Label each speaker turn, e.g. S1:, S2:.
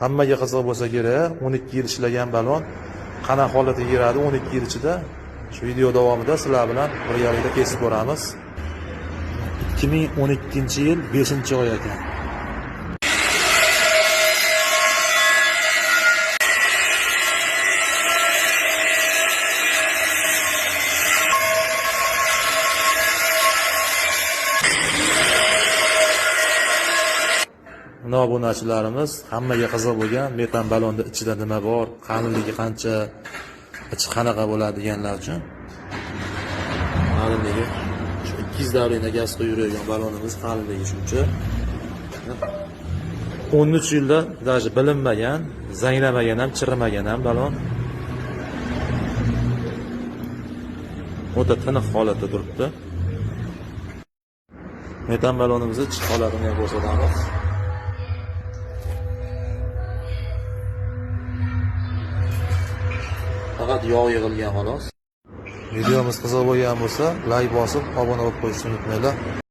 S1: Hammaga qiziq bo'lsa kerak, 12 yil ishlagan balon qanaqa holatga kiradi 12 yil ichida. Shu video davomida sizlar bilan birgalikda kesib ko'ramiz. 2012-yil 5-oy ekan. Obunachilarimiz, hammaga qiziq bo'lgan metan balonda ichida nima bor, qalinligi qancha, ichi qanaqa bo'ladi deganlar uchun qalinligi shu 200 давление gaz quyib yuradigan balonimiz qalinligi shuncha. 13 yilda даже bilinmagan, zanglamagan ham, chirimagan ham balon. O'ta tiniq holatda turibdi. Metan balonimizni ichki holatini ham ko'rsatamiz. Faqat yog' yig'ilgan xolos. Videomiz qiziq bo'lgan bo'lsa, like bosib, obuna bo'lib qo'yishni unutmanglar.